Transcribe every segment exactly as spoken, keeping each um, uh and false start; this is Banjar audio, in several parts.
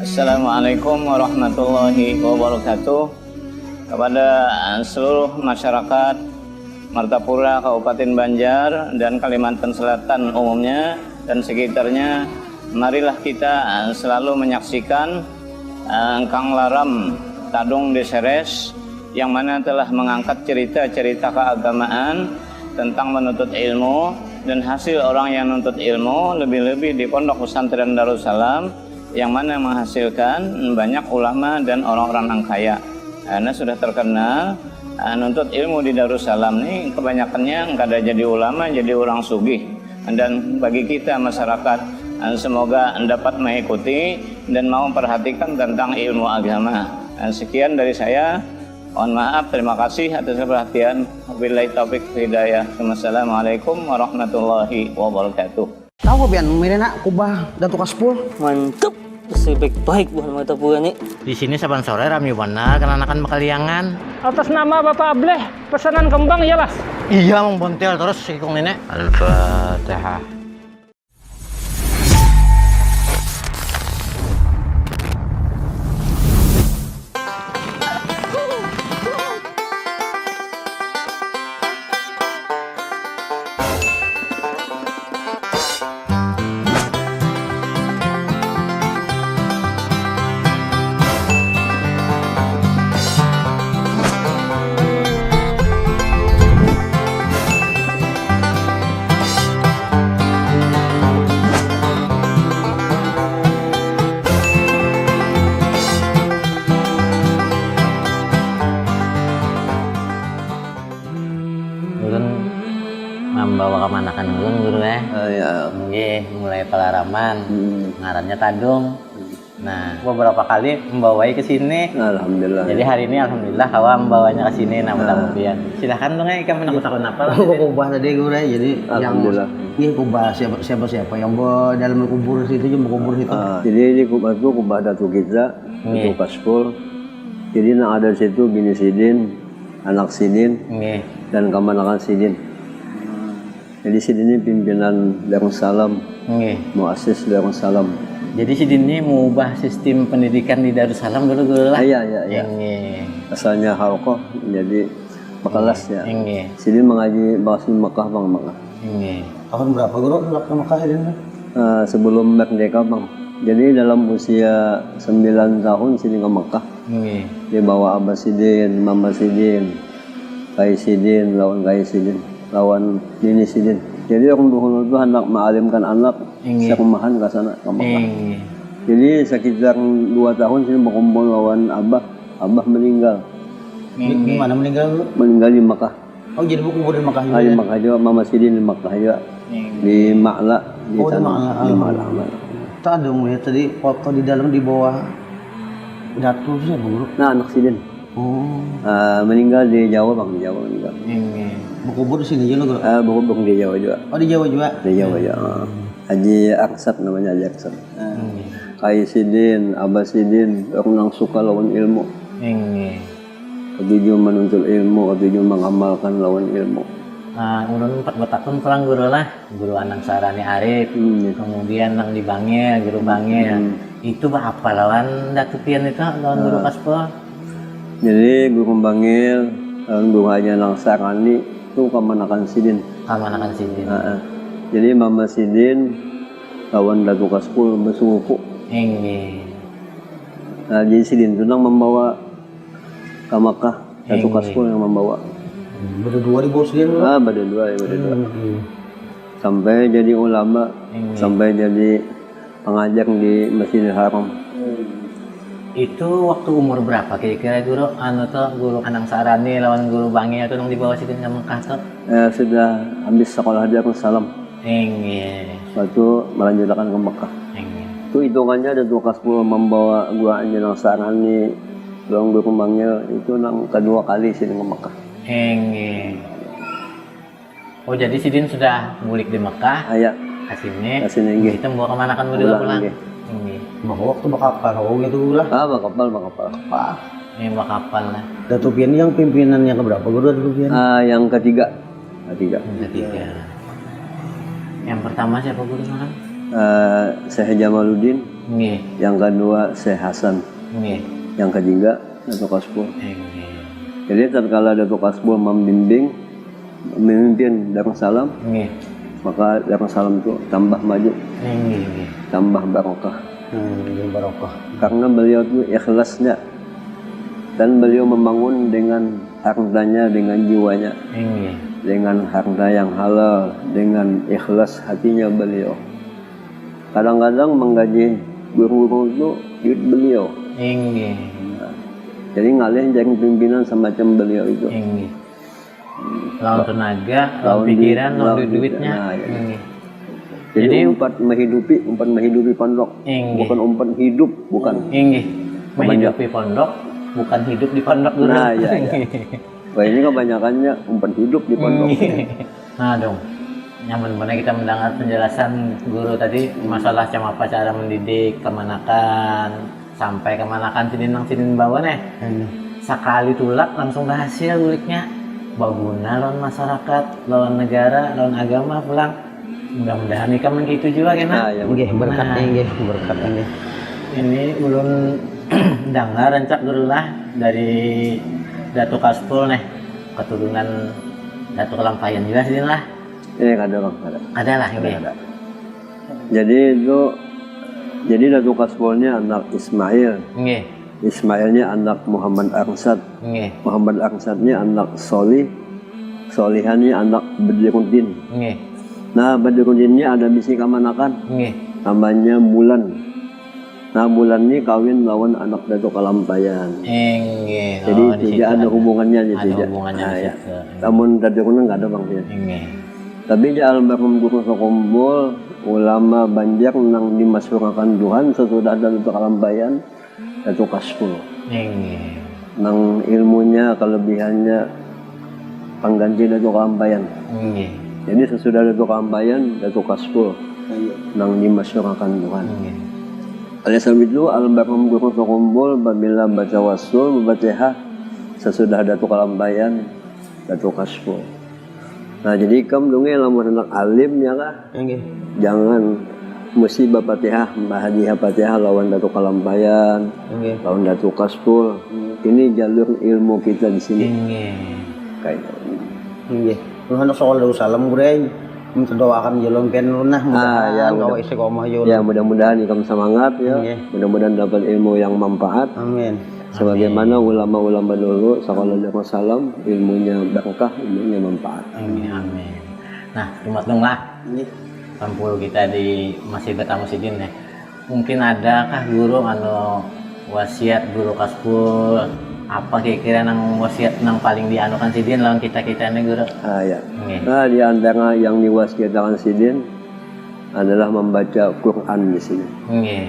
Assalamualaikum warahmatullahi wabarakatuh. Kepada seluruh masyarakat Martapura, Kabupaten Banjar, dan Kalimantan Selatan umumnya dan sekitarnya, marilah kita selalu menyaksikan eh, Engkang Laram Tadung Deseres yang mana telah mengangkat cerita-cerita keagamaan tentang menuntut ilmu dan hasil orang yang nuntut ilmu, lebih-lebih di Pondok Pesantren Darussalam, yang mana menghasilkan banyak ulama dan orang-orang yang kaya. Karena sudah terkenal, eh, nuntut ilmu di Darussalam ni kebanyakannya kada jadi ulama, jadi orang sugih. Dan bagi kita masyarakat, eh, semoga dapat mengikuti dan mau memperhatikan tentang ilmu agama. Eh, sekian dari saya. Mohon maaf, terima kasih atas perhatian. Wabillahi taufik hidayah. Wassalamualaikum warahmatullahi wabarakatuh. Tahu pian, Mirena, kubah Datu Kaspul. Mantap. Sibik baik buhan mata buah ni. Di sini saban sore rami banar kenanakan bakaliangan. Atas nama Bapak Ableh, pesanan kembang iyalah. Iya, Mang Bontel terus ikung nenek. Al-Fatihah. Ulun mambawa kamanakan ulun guru eh. Oh, ya. Nggih, mulai palaraman. Hmm. Ngarannya Tadung. Nah, beberapa kali membawai ke sini. Alhamdulillah. Jadi hari ini alhamdulillah kawa membawanya ke sini nah, nah. Pian. Silakan dong ya, kamu nak takut apa? Aku kubah tadi guru eh. Jadi yang iya kubah siapa siapa siapa yang bawa dalam kubur situ cuma kubur situ. Uh, jadi ini kubah itu kubah Datu kita, Datu Kaspul. Jadi nak ada situ bini sidin, anak sidin, Nggih. dan kamanakan sidin. Jadi sidin ini pimpinan Darussalam, Nggih. muasis Darussalam. Jadi sidin ini mengubah sistem pendidikan di Darussalam dulu dulu lah. Iya, iya, iya. Nggih. Asalnya halkoh, jadi kelas ya. Nggih. Sidin mengaji bahasa Mekah bang Mekah. Nggih. Tahun berapa guru ke Mekah sidin? Uh, sebelum merdeka bang. Jadi dalam usia sembilan tahun sidin ke Mekah. Nggih. Dibawa abah sidin, mama sidin, kai sidin, lawan kai sidin, lawan nini sidin. Jadi orang dulu tu hendak mengalimkan anak Inggih. Serumahan ke sana ke Mekah. Inggih. Jadi sekitar dua tahun sini berkumpul lawan abah, abah meninggal. Di, di mana meninggal dulu? Meninggal di Mekah. Oh jadi berkubur di Mekah juga. Ah, di Mekah juga, Mama Sidin di Mekah juga. Di Makla, di oh, di Makla. Di Makla. Tak ada melihat tadi foto di dalam di bawah datu siapa guru? Nah, anak Sidin. Oh. Uh, meninggal di Jawa bang, di Jawa meninggal. Ini. Berkubur di sini juga guru? Uh, berkubur di Jawa juga. Oh di Jawa juga. Di Jawa juga. Uh. Haji Aksat namanya Haji Aksat. Hmm. Kai Sidin, Abah Sidin, orang suka lawan ilmu. Ini. Ketujuh menuntut ilmu, ketujuh mengamalkan lawan ilmu. Nah, ulun empat betakun pulang guru lah, guru Anang Sarani Arif, hmm, gitu. Kemudian nang di Bangil, guru Bangil. Hmm. Itu apa lawan Datu Pian itu lawan guru ah. Kaspol? Jadi guru Bangil lawan guru Haji Anang Sarani itu kamanakan sidin. Kamanakan sidin. Uh, jadi mama sidin lawan Datu Kaspol bersuku. Ini. Nah, jadi sidin itu nang membawa ke Makkah, Datu Kaspul yang membawa. Berdua di bos dia. Ah, berdua ya, berdua. Hmm. Sampai jadi ulama, hmm. sampai jadi pengajar di Masjidil Haram. Itu waktu umur berapa kira-kira guru anu tuh guru Anang Sarani lawan guru Bangi itu yang dibawa sih ke Mekah tuh? Eh, sudah habis sekolah dia ke Salam. Inggih. Waktu melanjutkan ke Mekah. Inggih. Itu hitungannya ada dua kaspul membawa gua Anjing Sarani, Luang Guru Mangil itu nang kedua kali sini ke Mekah. Inggih. Oh jadi sidin sudah bulik di Mekah. Ah, ya. Ke sini. Ke sini inggih. Kita membawa kemana kan udah pulang. Inggih. Bawa waktu bakapal, oh gitu lah. Ah, bakapal, bakapal. Wah. Ini bakapal lah. Datu Pian yang pimpinan yang keberapa guru Datu Pian? Ah, yang ketiga. Ketiga. Ketiga. Yang pertama siapa guru sekarang? Uh, Syekh Jamaluddin. Nggih. Yang kedua Syekh Hasan. Nggih. Yang ketiga Datuk Kasbul. Nggih. Jadi tatkala Datuk Kasbul membimbing, memimpin Darussalam, Nggih. Maka Darussalam itu tambah maju, Nggih, nggih. Tambah barokah. Hmm, nggih barokah. Karena beliau itu ikhlasnya dan beliau membangun dengan hartanya, dengan jiwanya, Nggih. Dengan harta yang halal, dengan ikhlas hatinya beliau. Kadang-kadang menggaji guru-guru itu duit beliau. Nggih. Jadi ngalih jadi pimpinan semacam beliau itu. Nggih. Lawan tenaga, lawan pikiran, lawan duit-duitnya. Nah, ya. Nggih. Jadi, Jadi- umpat menghidupi, umpat menghidupi pondok. Nggih. Bukan umpat hidup, bukan. Nggih. Menghidupi pondok, bukan hidup di pondok dulu. Nah, ya, ya. Wah, ini kebanyakannya umpat hidup di pondok. Nah dong, nyaman mana kita mendengar penjelasan guru tadi masalah macam apa cara mendidik kemanakan sampai kemanakan sidin nang sidin bawa nih. Sekali tulak langsung berhasil uliknya, baguna lawan masyarakat, lawan negara, lawan agama pulang. Mudah-mudahan ikam nang itu juga kena. Nah, ya. Nggih, berkat Nah. Nggih, berkat Nggih. Ini ulun dengar rancak dulu lah dari Datuk Kaspul nih, keturunan Datuk Kelampayan juga sih lah. Eh, kada bang, kada. Ada lah ini. Ada. Jadi itu, jadi Datuk Kaspulnya anak Ismail. Nggih, Ismailnya anak Muhammad Arsad. nggih, Muhammad Arsadnya anak Solih. Solihannya anak Badruddin. nggih, Nah, Badruddinnya ada bisi kamanakan. nggih. Namanya Mulan. Nah, Mulan ini kawin lawan anak Datuk Kalampayan. Nggih. Jadi Oh, di tidak situ ada hubungannya di Ada situ. hubungannya Nah, di ya. situ. Namun tadi pun nggak ada bang Pian. Nggih. Tapi di almarhum Guru Sokombol, ulama Banjar nang dimasyhurkan Tuhan sesudah Datuk Kalampayan, Datuk Kaspul. Nggih. Nang ilmunya kelebihannya pengganti Datuk Kalampayan. Nggih. Jadi sesudah Datuk Kalampayan, Datuk Kaspul nang dimasyhurkan Tuhan. Nggih. Oleh sebab itu, almarhum Guru Sokombol apabila baca wasul, baca sesudah Datuk Kalampayan, Datuk Kaspul. Nah, jadi ikam dunge lamun anak alim ya kah? Nggih. Jangan mesti bapatihah, bahadiah patihah lawan Datuk Kalampayan, Nggih. Lawan Datuk Kaspul. Ini jalur ilmu kita di sini. Nggih. Kayak gitu. Nggih. Lu hendak sekolah dulu salam gureng. Minta doakan julung pian lu nah mudahan Ah, ya, kawa mudah- istiqomah julung. Ya, mudah-mudahan ikam semangat ya. Nggih. Mudah-mudahan dapat ilmu yang manfaat. Amin. Sebagaimana ulama-ulama dulu, sekolah Darussalam, ilmunya berkah, ilmunya manfaat. Amin, amin. Nah, Jumat dong lah. Nggih. Tampul kita di masih bertamu sidin ya. Mungkin adakah guru anu wasiat Guru Kaspul, apa kira-kira nang wasiat nang paling dianukan sidin lawan kita-kita ini guru? Ah, ya. Nggih. Nah, di antara yang diwasiatkan sidin adalah membaca Quran di sini. Nggih.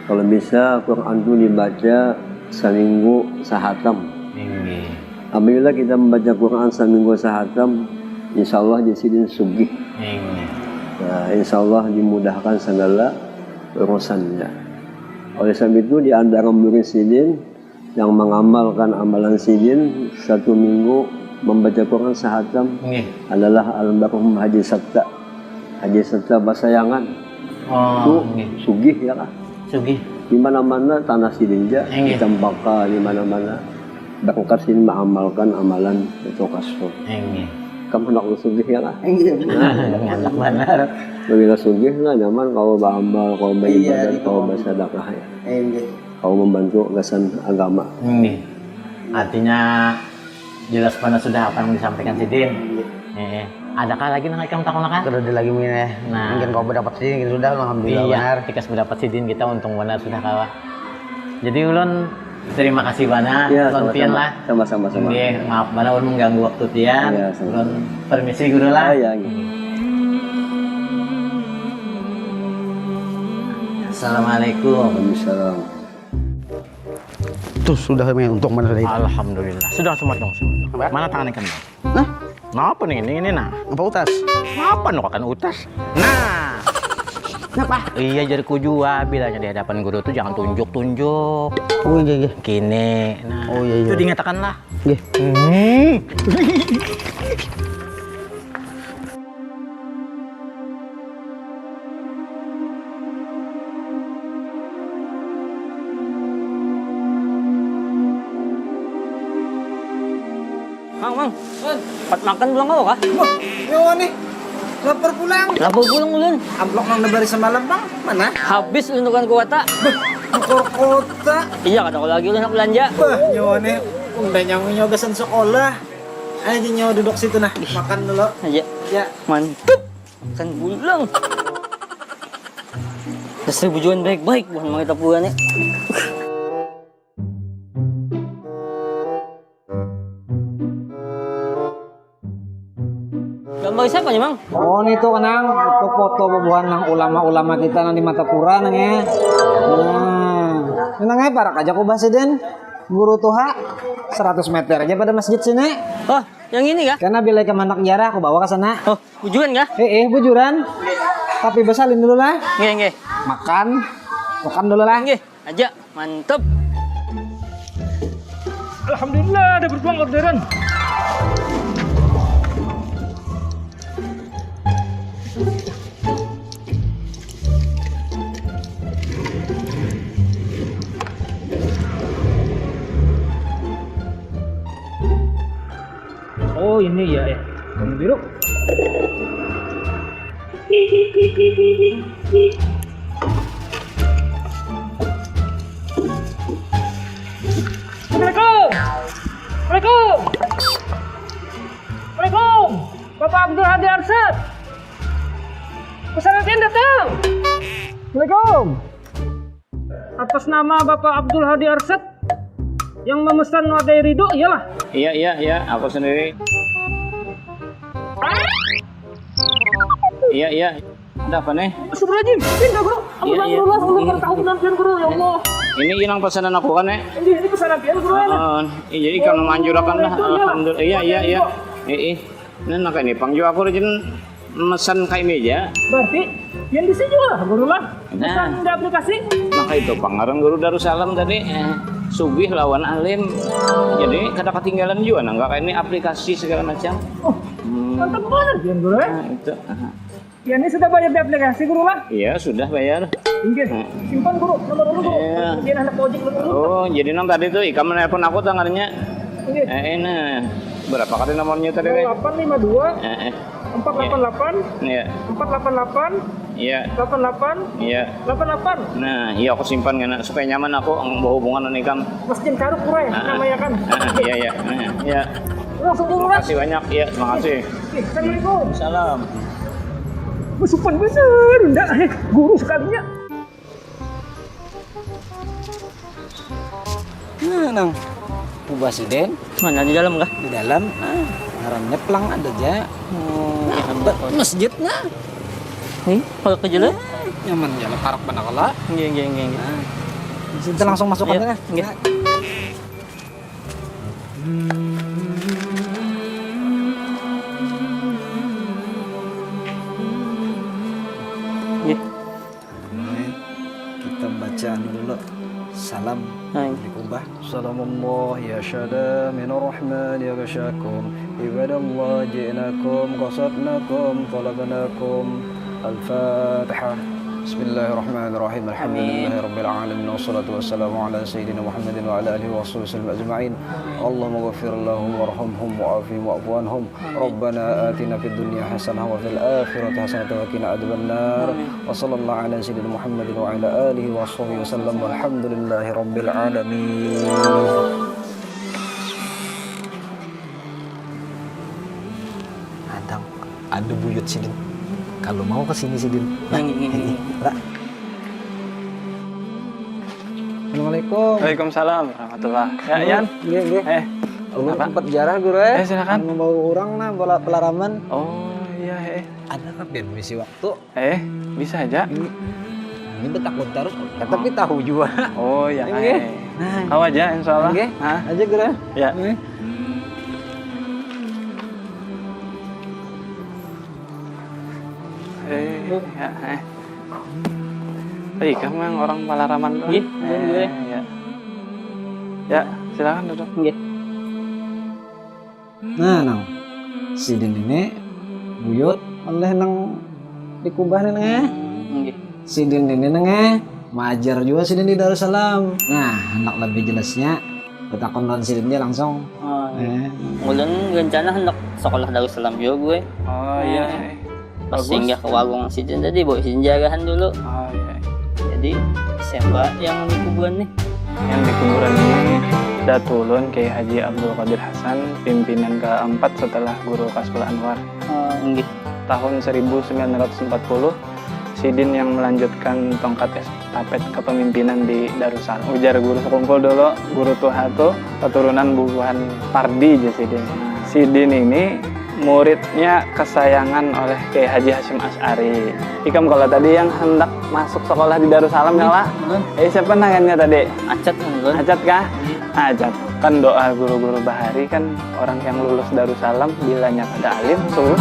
Kalau bisa Quran itu dibaca seminggu sehatam. Nggih. Apabila kita membaca Quran seminggu sehatam, insya Allah di sidin sugih. Nggih. Nah, insya Allah dimudahkan segala urusannya. Oleh sebab itu di antara murid sidin yang mengamalkan amalan sidin satu minggu membaca Quran sehatam Nggih. adalah almarhum Haji Sabta. Haji Sabta Basayangan itu Oh, nggih. Sugih ya kah? Sugih. Di mana-mana tanah sidin ja, Nggih. Cempaka di mana-mana. Berkat sidin mengamalkan amalan Datuk Kaspul. Nggih. Kamu hendak sugih ya kah? Mantap benar. Bila sugih lah nyaman kalau beramal, kalau beribadah, kalau bersedekah ya. Nggih. Kalau membantu gasan agama. Nggih. Artinya jelas mana sudah apa yang disampaikan sidin. Eh, adakah lagi nang ikam takunakan? Kada ada lagi mungkin ya. Nah. Mungkin kalau berdapat sih gitu sudah alhamdulillah Iya, benar. Tikas berdapat sidin kita untung benar sudah kawa. Jadi ulun terima kasih banyak Ya, lawan pian sama-sama. Lah. Sama-sama, sama. Nggih, maaf banyak ulun mengganggu waktu pian. Ya, sama-sama. Ulun permisi guru lah. Ah, ya, nggih. Assalamualaikum. Waalaikumsalam. Tuh sudah main untung mana tadi? Alhamdulillah. Sudah semat dong. Mana tangan ikan dong? Hah? Kenapa nih ini ini nah? Apa utas? Kenapa nu kakan utas? Nah. Kenapa? Iya, jadi ku jua bilanya di hadapan guru tuh jangan tunjuk-tunjuk. Oh iya iya. Kini. Nah, Oh, iya, iya. Itu dinyatakan lah. Nggih. Hmm. Mang, mang. Pat makan pulang kau kah? Wah, nyawa nih. Lapar pulang. Lapar pulang ulun. Amplop nang dari semalam, Bang. Mana? Habis ulun tukar kuota. Tukar kota. Iya, kata kau lagi ulun nak belanja. Wah, nyawa nih. Udah nyawa nyawa gasan sekolah. Ayo nyawa duduk situ nah. Makan dulu. Aja. Ya. Mantap. Makan pulang. Dasar bujuan baik-baik bukan mangita pulang ya. Gambar siapa nih, Mang? Oh, ini tuh kenang, itu foto bubuhan nang ulama-ulama kita nang di mata pura nang ya. Nah, ini nang ya parak aja aku bahas den. Guru tuha seratus meter aja pada masjid sini. Oh, yang ini kah? Karena bila ikam hendak ziarah, aku bawa ke sana. Oh, bujuran kah? Eh, eh, bujuran. Tapi besalin dulu lah. Nggih, nggih. Makan, makan dulu lah. Nggih. Aja, mantep. Alhamdulillah, ada berpulang orderan. Oh, ini ya, ya. Warna biru. Assalamualaikum. Assalamualaikum. Assalamualaikum. Bapak Abdul Hadi Arsyad. Pesanan datang. Assalamualaikum. Atas nama Bapak Abdul Hadi Arsyad yang memesan wadai Ridho, iyalah. Iya, iya, iya, aku sendiri. Iya, iya. Ada apa nih? Astagfirullahaladzim, pindah guru. Iya, iya. Astagfirullah, Allah bertahu penampilan guru, ya Allah. Ini yang pesanan aku kan ya? Ini, ini pesanan pian guru ya. Heeh, iya, jadi kalau manjurakan lah, itu, iyalah. Alhamdulillah. Iya, iya, iya. Iya, iya. Ini nak ini pang jua aku rajin mesan kayak meja. Berarti yang di sini juga lah guru lah. Nah. Pesan di aplikasi. Maka itu pangaran guru Darussalam tadi, eh, sugih lawan alim. Jadi kada ketinggalan juga nah, nggak kayak ini aplikasi segala macam. Oh, hmm, mantap banget ya guru ya. Nah, itu. Aha. Ya ini sudah bayar di aplikasi guru lah. Iya, sudah bayar. Inggih. Hmm. Simpan guru, nomor dulu guru. Iya. Dia anak ojek dulu. Oh, jadi nang tadi tuh ikam menelpon aku tangannya. Inggih. Eh, ini berapa kali nomornya tadi, Rek? Delapan lima dua. Eh, eh. Empat delapan delapan. Iya. Empat delapan delapan. Iya. Delapan delapan. Iya. Delapan delapan. Nah, iya aku simpan kena supaya nyaman aku berhubungan dengan ikam. Masjid Karuk Kurai, ah, namanya kan. Ah, iya, iya. Ah, iya. Langsung dulu, Mas. Terima kasih banyak. Iya, terima kasih. Assalamualaikum. Salam. Besupan bener, ndak? Eh, guru sekalinya. Nah, nang. Ubah siden. Mana di dalam kah? Di dalam. Nah, ngarannya pelang ada aja. Oh, nah, masjid nah. Nih, kalau ke jalan? Nah, nyaman jalan parak benar lah. Nggih, nggih, nggih, nggih. Nah, kita langsung masuk aja. Nggih. Nah. Nggih. Ini kita baca anu dulu. Salam. Hai. Dikubah. Salamullah ya syada minar rahman ya basyakum. Ibadallah ji'nakum qasadnakum talabnakum. Al-Fatihah. Bismillahirrahmanirrahim. Alhamdulillahirabbil alamin wassalatu wassalamu ala sayyidina Muhammadin wa ala alihi wa sahbihi wasallam ajma'in. Allahumma ghafir lahum warhamhum wa'afihim wa'fu anhum. Rabbana atina fid dunya hasanah wa fil akhirati hasanah wa qina adzabannar. Wa sallallahu ala sayyidina Muhammadin wa ala alihi wa sahbihi wasallam walhamdulillahi rabbil alamin. Ada, ada buyut sidin. Kalau mau ke sini sidin. Nah, ini, ini, ini. Lah. Assalamualaikum. Waalaikumsalam warahmatullah. Ya, Yan. Nggih, nggih. Eh, ulun sempat jarah guru eh. Eh, silakan. Membawa orang nah bola pelaraman. Oh, iya eh. Ada kan pian misi waktu? Eh, bisa aja. Ini, ini betakut terus, tapi tahu juga. Oh, ya. Nggih. Nah. Tahu aja insya Allah. Nggih. Hah? Aja guru. Ya. Nggih. Eh, ya, eh. Hei, kamu yang orang Palaraman tuh. Nggih, nggih. Ya. Ya, silakan duduk. Nggih. Nah, nang sidin ini buyut oleh nang dikubah nih nang eh. Nggih. Sidin ini nang eh majar juga sidin di Darussalam. Nah, anak lebih jelasnya Betakun lawan sidin ja langsung. Oh, Eh, Ulun rencana hendak sekolah Darussalam juga gue. Oh iya. Pas Bagus. singgah ke warung sidin tadi, bawa sidin jarahan dulu. Oh iya. Jadi siapa yang di kuburan nih? Yang di kuburan ini Datulun Kiai Haji Abdul Qadir Hasan, pimpinan keempat setelah Guru Kaspul Anwar. Oh, inggih. Tahun seribu sembilan ratus empat puluh, sidin yang melanjutkan tongkat estafet kepemimpinan di Darussalam. Ujar guru sekumpul dulu, guru tuha tu keturunan bubuhan Pardi ja sidin. Sidin ini muridnya kesayangan oleh Kiai Haji Hasyim Asy'ari. Ikam kalau tadi yang hendak masuk sekolah di Darussalam ya lah? Ulun. Eh, siapa namanya tadi? Acet kan, Lun? Acet kah? Acet. Kan doa guru-guru bahari kan orang yang lulus Darussalam bilanya pada alim, suluh,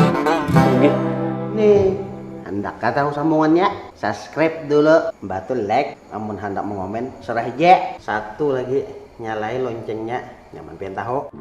sugih. Nih, handak kah tahu sambungannya? Subscribe dulu, bantu like, amun handak mengomen serah je. Satu lagi, nyalai loncengnya, nyaman pian tahu.